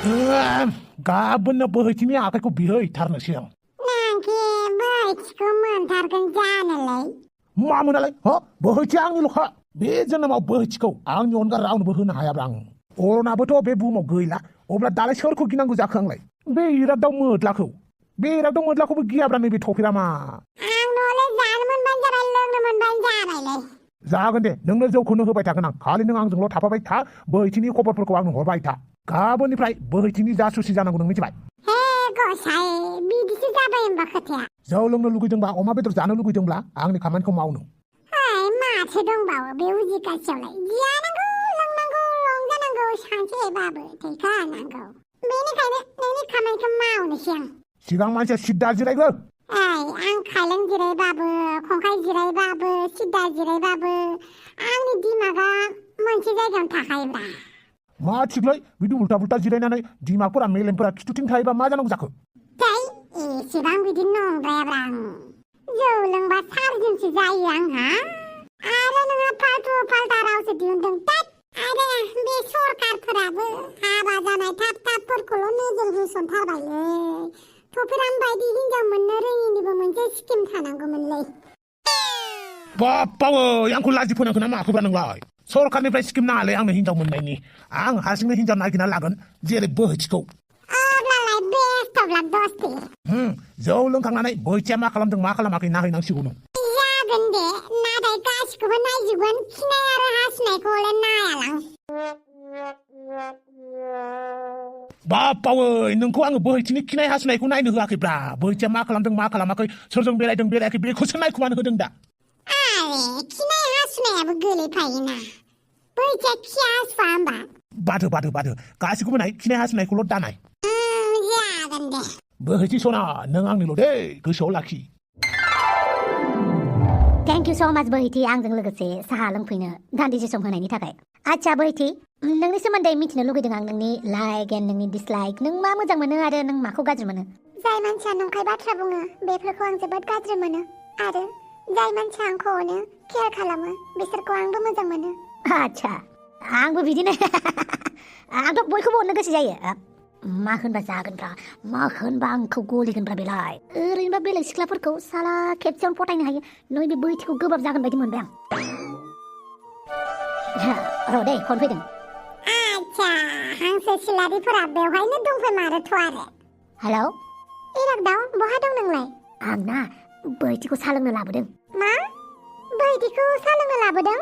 गाबोननो बोहैथिनि आखाइखौ बिहैथारनोसै आं नांखि बोहैथिखौ मोनथारगोन जानोलाय मा मोनालाय बोहैथिया आंनिल'खा बे जोनोमाव बोहैथिखौ आंनि अनगा रावनोबो होनो हायाब्रा आं अरनाबोथ' बे बुहुमाव गैला अब्ला दालाय सोरखौ गिनांगौ जाखो आंलाय बे इरागदाव मोद्लाखौबो गियाब्रा नैबे थफिरामा आं न'ले जानो मोनबानो जाबाय लोंनो मोनबानो जाबायलै जागोन दे नोंनो जौखौनो होबाय थागोन आं खालि नों आंजोंल' थाफाबाय था बोहैथिनि खबरफोरखौ आंनो हरबाय था गाबोननिफ्राय बोहैथिनि जासुसि जानांगौ नों मिथिबाय हे गसाय बिदिसो जाबाय होमबा खोथाया जौ लोंनो लुगैदोंबा अमा बेदर जानो लुगैदोंब्ला आंनि खामानिखौ मावनो माथो दंबावो बे उजिगासेयावलाय जानांगौ लोंनांगौ रंजानांगौ सानसेबाबो थैखानांगौ बेनिखायनो नोंनि खामानिखौ मावनोसै आं सिगां मानसिया सिद्दा जिरायगो आं खायलें जिरायबाबो खंखाइ जिरायबाबो सिद्दा जिरायबाबो आंनि दिमागा मोनसे जायगायावनो थाखायोब्रा मा थिगलै बिदि उल्टा पुल्टा जिरायनानै दिमागफोरा मेलेमफोरा खिथुथिं थायोबा मा जानांगौ जाखो एसेबां बिदि नंद्रायाब्रा आं जौ लोंबा सारजोंसो जायो आंहा आरो नोंहा फाल्थु फाल्था रावसो दिहुनदों आरो बे सरकारफोराबो हाबा जानाय थाब थाबफोरखौल' नोजोर होसनथारबायलै थफिराम बायदि हिनजाव मोननो रोङिनिबो मोनसे स्किम थानांगौमोनलै बाप्पावै आंखौ लाजि फोनांखो ना माखोब्रा नोंलाय सरकारनिफ्राय स्किम नाङालै आंनो हिनजाव मोननायनि आं हारसिंनो हिनजाव नागिरना लागोन जेरै बोहैथिखौ अब्लालाय बेस्ट अब्ला दस्ति जौ लोंखांनानै बोहैथिया मा खालामदों मा खालामाखै नायहैनांसिगौ नों जागोन दे नाथाय गासिखौबो नायजोबगोन खिनाय आरो हासुनायखौलाय नायालां बाप्पावै नोंखौ आङो बोहैथिनि खिनाय हासुनायखौ नायनो होआखैब्रा बोहैथिया मा खालामदों मा खालामाखै सोरजों बेरायदों बेरायाखै बेखौसो नायखुमानो होदों दा खिनाय हासुनायाबो गोलैफायोना बोहैथिया खिया हासुवा होमबा बादो गासिखौबो नाय खिनाय हासुनायखौल' दानाय जागोन दे बोहैथि सना नों आंनिल' दे गोसोआव लाखि थेंक इउ स' माच बोहैथि आंजों लोगोसे साहा लोंफैनो दान्दिसे सम होनायनि थाखाय आच्छा बोहैथि नोंनि सोमोन्दै मिथिनो लुगैदों आं नोंनि लाइक एन्ड नोंनि डिसलाइक नों मा मोजां मोनो आरो नों माखौ गाज्रि मोनो जाय मानसिया नंखाय बाथ्रा बुङो बेफोरखौ आं जोबोद गाज्रि मोनो आरो जाय मानसिया आंखौ अनो केयार खालामो बिसोरखौ आंबो मोजां मोनो आच्छा आंबो बिदिनो आंथ' बयखौबो अननो गोसो जायो मा होनबा जागोनब्रा मा होनबा आंखौ गलिगोनब्रा बेलाय ओरैनोबा बेलेग सिख्लाफोरखौ साला खेबसेयावनो फटायनो हायो नैबे बोहैथिखौ गोब्राब जागोन बायदि मोनबाय आं र' दे फन फैदों आच्छा हांसो सिलारिफोरा बेवहायनो दंफैमारोथ' आरो हेलौ इरागदाव बहा दं नोंलाय आं ना बोहैथिखौ साहा लोंनो लाबोदों मा बोहैथिखौ साहा लोंनो लाबोदों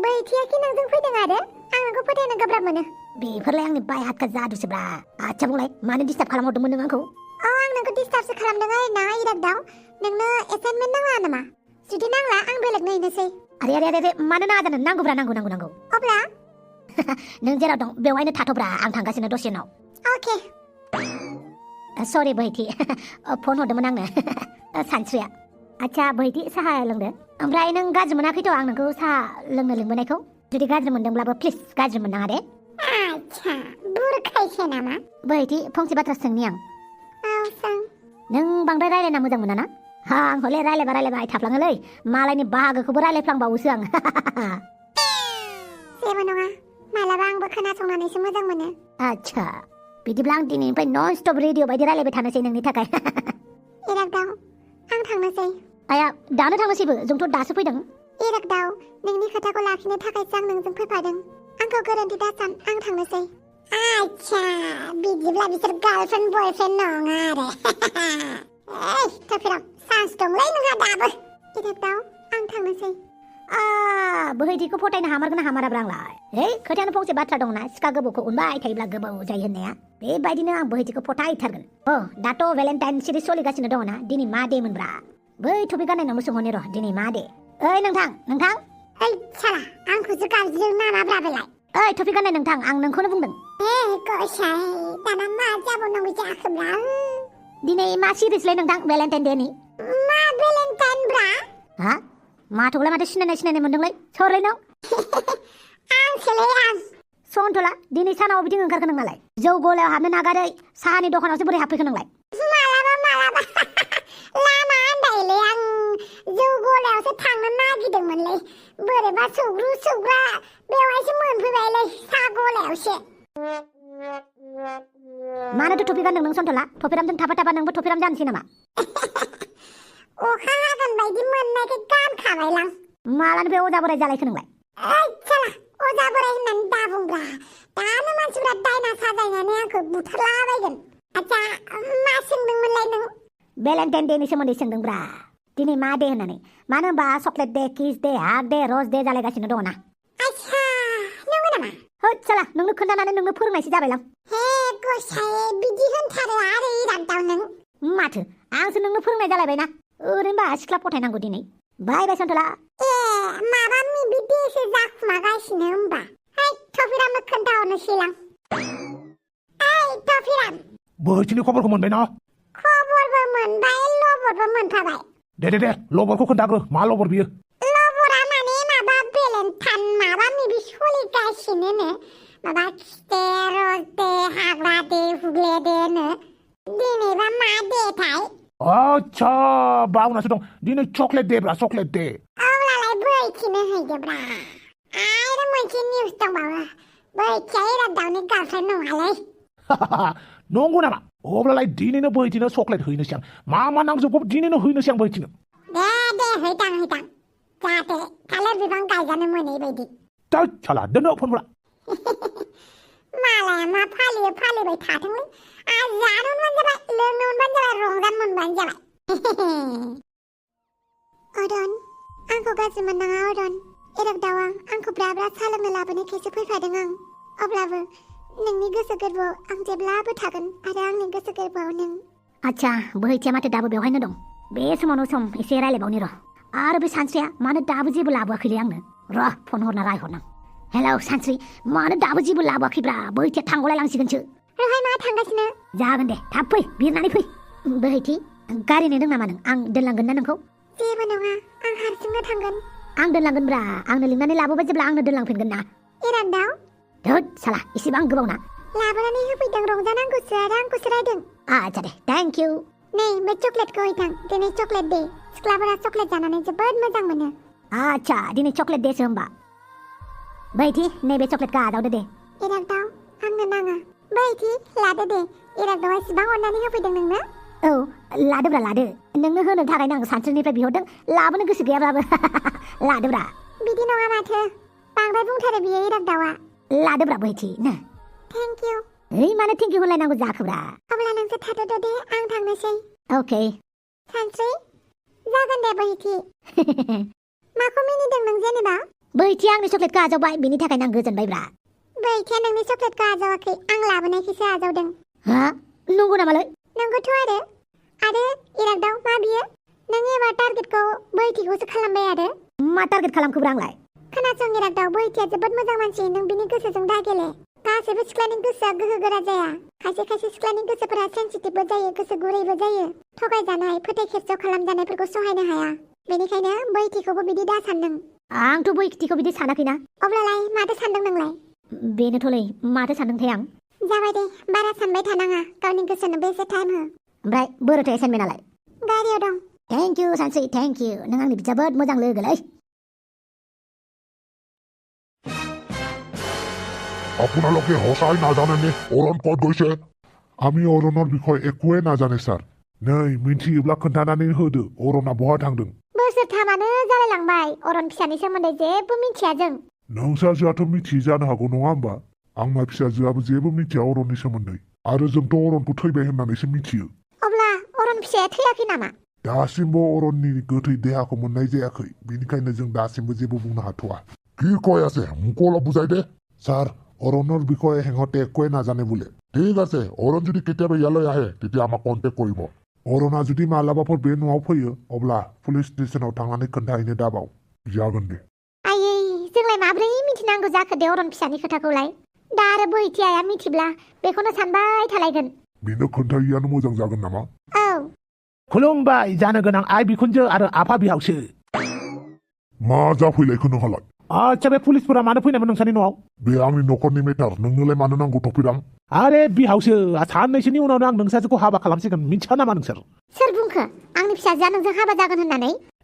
बोहैथिया कि नोंजों फैदों आरो आं नोंखौ फोथायनो गोब्राब मोनो बेफोरलाय आंनि बाय हातखा जादुसोब्रा आच्छा बुंलाय मानो डिस्टार्ब खालामहरदोंमोन नों आंखौ आं नोंखौ डिस्टार्बसो खालामदों आरोना इरागदाव नोंनो एसाइनमेन्ट नांला नामा जुदि नांला आं बेलेग नायनोसै आरे मानो नाङा जानो नांगौब्रा नांगौ अब्ला नों जेराव दं बेवहायनो थाथ'ब्रा आं थांगासिनो दसे उनाव अके सरि बोहैथि फन हरदोंमोन आंनो सानस्रिया आच्छा बोहैथि साहा लोंदो ओमफ्राय नों गाज्रि मोनाखैथ' आं नोंखौ साहा लोंनो लिंबोनायखौ जुदि गाज्रि मोनदोंब्लाबो प्लिज गाज्रि मोननाङा दे आच्छा बुरखायसो नामा बोहैथि फंसे बाथ्रा सोंनि आं सों नों बांद्राय रायलायना मोजां मोना ना आं हले रायलायबाय थाफ्लाङोलै मालायनि बाहागोखौबो रायलायफ्लांबावोसो आं जेबो नङा मालाबा आंबो खोनासंनानैसो मोजां मोनो आच्छा बिदिब्ला आं दिनैनिफ्राय नन स्टप रेडिअ बायदि रायलायबाय थानोसै नोंनि थाखाय इरागदाव आं थांनोसै आया दानो थांनोसैबो जोंथ' दासो फैदों इरागदाव नोंनि खोथाखौ लाखिनो थाखायसो आं नोंजों फैफादों आंखौ गोरोन्थि दासान आं थांनोसै आच्छा बिदिब्ला बिसोर गार्लफ्रेन्ड बयफ्रेन्ड नङा आरो थफिराम चान्स दंलै नोंहा दाबो इरागदाव आं थांनोसै बोहैथिखौ फटायनो हामारगोन हामाराब्रा आंलाय खोथायानो फंसे बाथ्रा दंना सिखा गोबौखौ उनबाय थायोब्ला गोबाव जायो होननाया बेबायदिनो आं बोहैथिखौ फटायथारगोन दाथ' भेलेन्टाइन सिरिज सोलिगासिनो दङ ना दिनै मा दे मोनब्रा बै थफि गाननायनावनो सोंहरनि र' दिनै मा दे ओइ नोंथां साला आंखौसो गाबज्रिदों नामाब्रा बेलाय ओइ थफि गाननाय नोंथां आं नोंखौनो बुंदों गसाय दाना मा जाबावनांगौ जाखोब्रा दिनै मा सिरिजलै नोंथां भेलेन्टाइन देनि मा भेलेन्टाइन ब्रा माथोखौलाय माथो सिनायनाय मोनदोंलै सोरलै नों आं सनथ'ला दिनै सानाव बिदि ओंखारखो नोंनालाय जौ गलायाव हाबनो नागारै साहानि दखानावसो बोरै हाबफैखो नोंलाय मालाबा लामा आन्दायलै आं जौ गलायावसो थांनो नागिरदोंमोनलै बोरैबा सौग्रा बेवहायसो मोनफैबायलै साहा गलायावसो मानोथो टफि गानदों नों सन्थला टफिरामजों थाफा नोंबो टफिराम जानोसै नामा अखा हागोन बायदि मोननायखाय गानखाबायलां मालानो बे अजा बोराय जालायखो नोंलाय ओइ साला अजा बोराय होननानै दा बुंब्रा दानो मानसिफ्रा दायना साजायनानै आंखौ बुथारलाबायगोन आच्छा मा सोंदोंमोनलाय नों भेलेन्टाइन डेनि सोमोन्दै सोंदोंब्रा दिनै मा डे होननानै मानो होनबा चकलेट डे किस डे हार्ट डे रज डे जालायगासिनो दङ ना आच्छा नंगौ नामा होद साला नोंनो खोन्थानानै नोंनो फोरोंनायसो जाबायलां हे गसाय बिदि होनथारो आरो इरागदाव नों माथो आंसो नोंनो फोरोंनाय जालायबायना ओरैनोबा सिख्ला फथायनांगौ दिनै बाय सन्थला ए माबा मिबि देसो जाखुमागासिनो होमबा है टफिरामनो खोन्थाहरनोसैलां ओइ टफिराम बोहैथिनि खबरखौ मोनबाय ना खबरबो मोनबाय लबरबो मोनफाबाय दे लबरखौ खोन्थाग्रो मा लबर बियो लबरा माने माबा भेलेन्टाइन माबा मिबि सोलिगासिनोनो माबा खिथे रज दे हाग्रा दे हुग्ले देनो दिनैबा मा देथाय आच्छा बावनासो दं दिनै चकलेट दे ब्रा चकलेट दे अब्लालाय बोहैथिनो हैदोब्रा आरो मोनसे निउस दंबावो बोहैथिया इरागदावनि गार्लफ्रेन्ड नङालै नंगौ नामा अब्लालाय दिनैनो बोहैथिनो चकलेट हैनोसै आं मा नांजोबगौ दिनैनो हैनोसै आं बोहैथिनो दे हैदां जाहाथे थालिर बिफां गायजानो मोनैबायदि दा साला दोनो फनफोरा मालाया मा फालियो फालिबाय थाथोंलै जानो मोनबानो जाबाय लोंनो मोनबानो जाबाय रंजानो मोनबानो जाबाय अदन आंखौ गाज्रि मोननाङा अदन इरागदावा आंखौ ब्रा साहा लोंनो लाबोनायखायसो फैफादों आं अब्लाबो नोंनि गोसो गोरबोआव आं जेब्लाबो थागोन आरो आंनि गोसो गोरबोआव नों आच्छा बोहैथिया माथो दाबो बेवहायनो दं बे समावनो सम एसे रायलायबावनि र' आरो बे सानस्रिया मानो दाबो जेबो लाबोआखैलै आंनो र' फन हरना रायहरनां हेलौ सानस्रि मानो दाबो जेबो लाबोआखैब्रा बोहैथिया थांगलाय लांसिगोनसो रहाय मा थांगासिनो जागोन दे थाब फै बिरनानै फै बोहैथि गारि नेदों नामा नों आं दोनलांगोन ना नोंखौ जेबो नङा आं हारसिंनो थांगोन आं दोनलांगोनब्रा आंनो लिंनानै लाबोबाय जेब्ला आंनो दोनलांफिनगोन ना इरागदाव धोद साला इसेबां गोबाव ना लाबोनानै होफैदों रंजानांगौसो आरो आंखौसो रायदों आच्छा दे थेंक इउ नै बे चकलेटखौ हैथां दिनै चकलेट दे सिख्लाफोरा चकलेट जानानै जोबोद मोजां मोनो आच्छा दिनै चकलेट देसो होमबा बोहैथि नैबे चकलेटखौ आजावदो दे इरागदाव आंनो नाङा बोहैथि लादो दे इरागदावा इसिबां अननानै होफैदों नोंनो औ लादोब्रा लादो नोंनो होनो थाखायनो आं सानस्रिनिफ्राय बिहरदों लाबोनो गोसो गैयाब्लाबो लादोब्रा बिदि नङा माथो बांद्राय बुंथारो बियो इरागदावा लादोब्रा बोहैथि ना थेंक इउ ओइ मानो थेंक इउ होनलायनांगौ जाखोब्रा अब्ला नोंसो थाथ'दो दे आं थांनोसै अके सानस्रि जागोन दे बोहैथि माखौ मिनिदों नों जेनेबा बोहैथिया आंनि चकलेटखौ आजावबाय बिनि थाखायनो आं गोजोनबायब्रा बोहैथिया नोंनि चकलेटखौ आजावाखै आं लाबोनायखौसो आजावदों हा नंगौ नामालै नंगौथ' आरो इरागदाव मा बियो नों एबार टारगेटखौ बोहैथिखौसो खालामबाय आरो मा टारगेट खालामखोब्रा आंलाय खोनासं इरागदाव बोहैथिया जोबोद मोजां मानसि नों बिनि गोसोजों दा गेले गासैबो सिख्लानि गोसोआ गोहो गोरा जाया खायसे सिख्लानि गोसोफोरा सेन्सिटिभबो जायो गोसो गुरैबो जायो थगायजानाय फोथाय खेबसेयाव खालामजानायफोरखौ सहायनो हाया बेनिखायनो बोहैथिखौबो बिदि दा सानदों आंथ' बोहैथिखौ बिदि सानाखैना अब्लालाय माथो सानदों नोंलाय बेनोथ'लै माथो सानदोंथाय आं जाबाय दे बारा सानबाय थानाङा गावनि गोसोनोबो एसे टाइम हो ओमफ्राय बोरोथो एसाइनमेन्टआलाय गारियाव दं थेंक इउ सानस्रि थेंक इउ नों आंनि जोबोद मोजां लोगोलै আপোনালোকে সঁচাই নাজানেনে অরণ কত গৈছে আমি অরণৰ বিষয়ে একোৱে নাজানে স্যার नै मिन्थियोब्ला खोन्थानानै होदो अरना बहा थांदों बोसोरथामानो जालायलांबाय अरन फिसानि सोमोन्दै जेबो मिथिया जों नोंसाजोआथ' मिथियै जानो हागौ नङा होमबा आंना फिसाजोआबो जेबो मिथिया अरननि सोमोन्दै आरो जोंथ' अरनखौ थैबाय होननानैसो मिथियो अब्ला अरन फिसाया थैयाखै नामा दासिमबो अरननि गोथै देहाखौ मोननाय जायाखै बेनिखायनो जों दासिमबो जेबो बुंनो हाथ'वा কি কৈ আছে মোক অলপ বুজাই দে স্যার অরণ্যৰ বিষয়ে সিহঁতে একোৱে নাজানে বোলে ঠিক আছে অরণ যদি কেতিয়াবা ইয়ালৈ আহে তেতিয়া আমাক কণ্টেক্ট কৰিব अरना जुदि मालाबाफोर बे न'आव फैयो अब्ला पुलिस स्टेशनाव थांनानै खोन्थाहैनो दाबाव जागोन दे आयै जोंलाय माब्रै मिथिनांगौ जाखो दे अरन फिसानि खोथाखौलाय दा आरो बोहैथियाया मिथिब्ला बेखौनो सानबाय थालायगोन बेनो खोन्थायैयानो मोजां जागोन नामा औ खुलुमबाय जानो गोनां आइ बिखुनजो आरो आफा बिहावसो मा जाफैलायखो नोंहालाय आच्छा बे पुलिसफोरा मानो फैनायमोन नोंसानि न'आव बे आंनि न'खरनि मेटार नोंनोलाय मानो नांगौ टफिराम आरे बिहावसो साननैसोनि उनावनो आं नोंसाजोखौ हाबा खालामसिगोन मिथिया नामा नोंसोर सोर बुंखो आंनि फिसाजोआ नोंजों हाबा जागोन होननानै